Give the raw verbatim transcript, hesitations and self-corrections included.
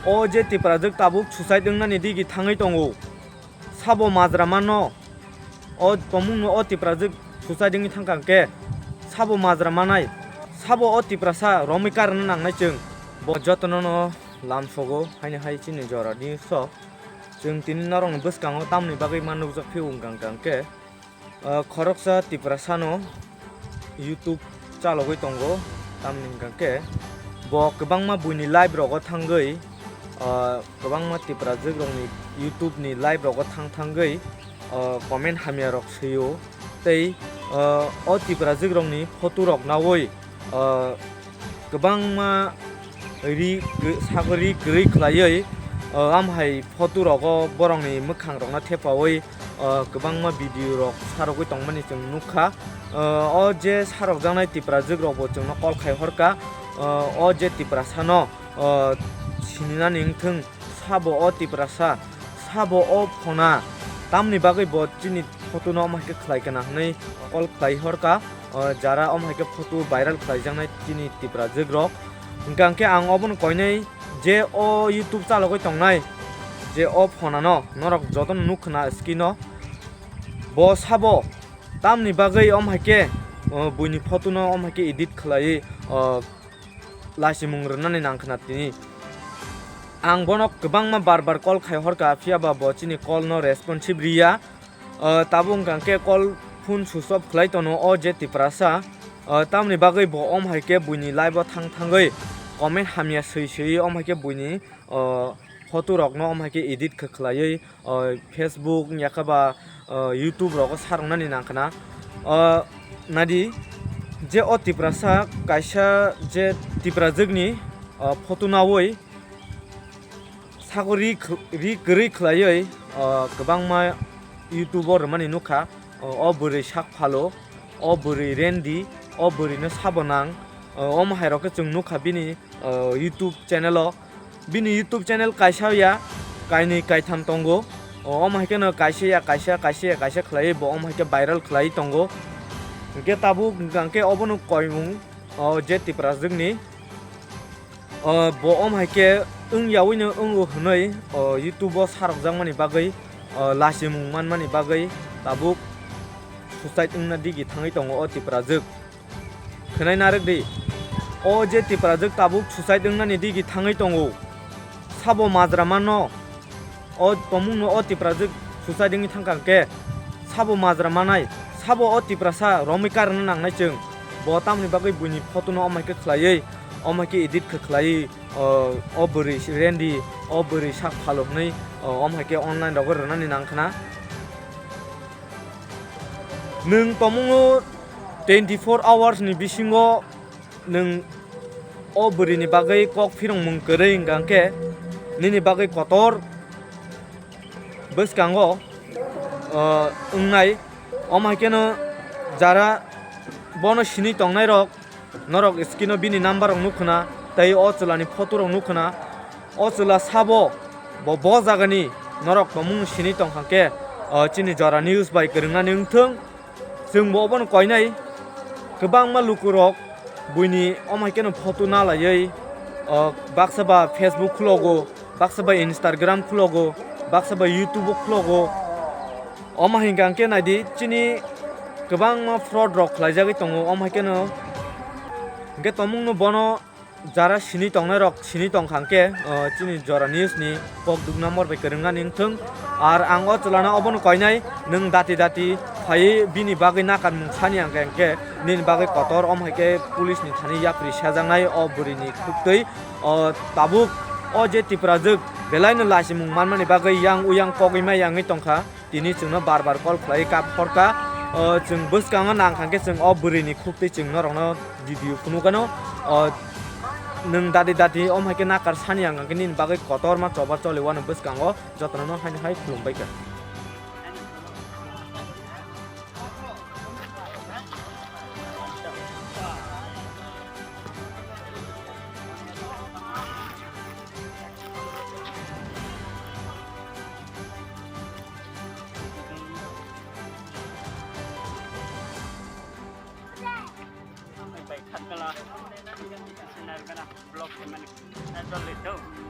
O je Tiprajwk tabuk suicide wngnani digi thangwi tongo. Sabo majra mano. O tongmungno o Tiprajwk suicide wngwi thangkha hwnkhe sabo majra manai. Sabo o Tiprasa romwi karna nangnai chwng. Bo jotono no lamsogo haino hai chini jora news o. Chwng tini norokni bwskango tamni bagwi ma nukjak phio wngkha hwnkhe. Ah, khoroksa Tiprasano YouTube chalogwi tongo, tamni hwnkha khe bo kwbangma buini live rogo thangwi, ah, kwbangma Tiprajwk rokni YouTube ni live rogo thang thangwi, ah, comment hamya rok swio tei, ah, o Tiprajwk rokni photo rok nawi, ah, kwbangma ri kw-, sago ri kwrwi khwlaiwi, ah, amhai photo rogo borokni mwkhang rokno thepawi, ah, kwbangma video rok sarogwi tongmani chwng nukha. Ah, o je sarokjaknai Tiprajwk rokbo chwngno call khai horkha. Ah, o je Tiprasano, ah, sininani wngthwng, sabo o Tiprasa, sabo o phona, tamni bagwi bo chini photo no omo hai khe khlai kana hwnwi call khlai horkha. Ah, jara omo hai khe photo viral khlaijaknai chini Tiprajwk rok. Hwnkha hwnkhe ang obono koinai je o YouTube chalogwi tongnai, je o phonano norok jotono nukha na screen o. Bo sabo tamni bagwi omo hai khe, o, buini photo no omo hai khe edit khlaiwi, o, lachimung rwnani nangkhna tini. Ang bono kwbangma bar bar call khai horkha, phiya ba bo chini call no responsive riya. O, tabuk wngkha khe call phone switch off khlai tono o je Tiprasa. O, tamni bagwi bo omo hai khe buini live o thang thangwi comment hamya swi swi omo hai khe buini, o, photo rokno omo hai khe edit khe khlaiwi, o, Facebook yakha ba, o, YouTube rogo saroknani nangkhna. O, nadi je o Tiprasa kaisa je Tiprajwkni, o, photo nawi sago ri kh-, ri kwrwi khlaiwi, o, kwbangma YouTube o rwmani nukha, o, o bwrwi sak phalo, o bwrwi rendi, o bwrwino sabo nang, o, omo hai rok khe chwng nukha bini, o, YouTube channel o. Bini YouTube channel kaisa ya, kainwi kaitham tongo, o, omo hai kheno kaisa ya kaisa, kaisa ya kaisa khlaiwi bo omo hai khe viral khlaiwi tongo. Hwnkhe tabuk hwnkha khe obono koimung, o, je Tiprajwkni. O, bo omo hai khe wng yaui no wngo hwnwi, o, YouTube o sarokjakmani bagwi, o, lachimung manmani bagwi tabuk suicide wngna digi thangwi tongo o Tiprajwk. Khwnai narwk di, o je Tiprajwk tabuk suicide wngnani digi thangwi tongo, sabo majra mano. O tongmungno o Tiprajwk suicide wngwi thangkha hwnkhe sabo majra manai, sabo o Tiprasa romwi karna nangnai chwng. Bo tamni bagwi buini photo no omo hai khe khlaiwi, omo hai khe edit khe khlaiwi, o, o bwrwi rendi, o bwrwi sak phalo hwnwi, o, omo hai khe online rogo rwnani nangkhna. Nwng tongmungo twenty four hours ni bisingo nwng o bwrwini bagwi kok phirongmung kwrwi hwnkha hwnkhe nini bagwi kotor bwskango, o, wngnai. Omo hai kheno jara bono sinwi tongnairok norok screen o bini number rok nukkhwna tei o chwlani photo rok nukkhwna. O chwla sabo bo, bo jagani norok tongmung sinwi tongkha khe, o, chini jora news bai kwrwngnani wngthwng. Chwngbo obono koinai kwbangma lukurok buini omo hai kheno photo nalaiwi, o, baksa ba Facebook khulogo, baksa ba Instagram khulogo, baksa ba YouTube o khulogo. Omo hai hwnkha hwnkhe naidi chini kwbangma fraud rok khlaijagwi tongo, omo hai kheno hwnkhe tongmungno bono jara sinwi tongnai rok sinwi tongkha hwnkhe, o, chini jora news ni kok dukna mor bai kwrwngna ning thung. Ar ang o chwlano obono koinai, nwng dati dati phaiwi bini bagwi nakarmung sani ang khe, hwnkhe nini bagwi kotor, omo hai khe police ni thani yapri sajaknai o bwrwi ni khuktwi. O tabuk o je Tiprajwk belaino lachimung manmani bagwi yang uyang kogwi ma yangwi tongkha. Tini chwngno bar bar call khlaiwi kap horkha. O, chwng bwskango nang kha khe chwng o bwrwini khuktwi chwng norokno video phunukgano. O, nwng dati dati omo hai khe nakar sani ang khe nini bagwi kotorma choba choli wano bwskango jotono no haino hai khulumbai kha. Bai khat kala. Sinar kana block mani. Na dol le to.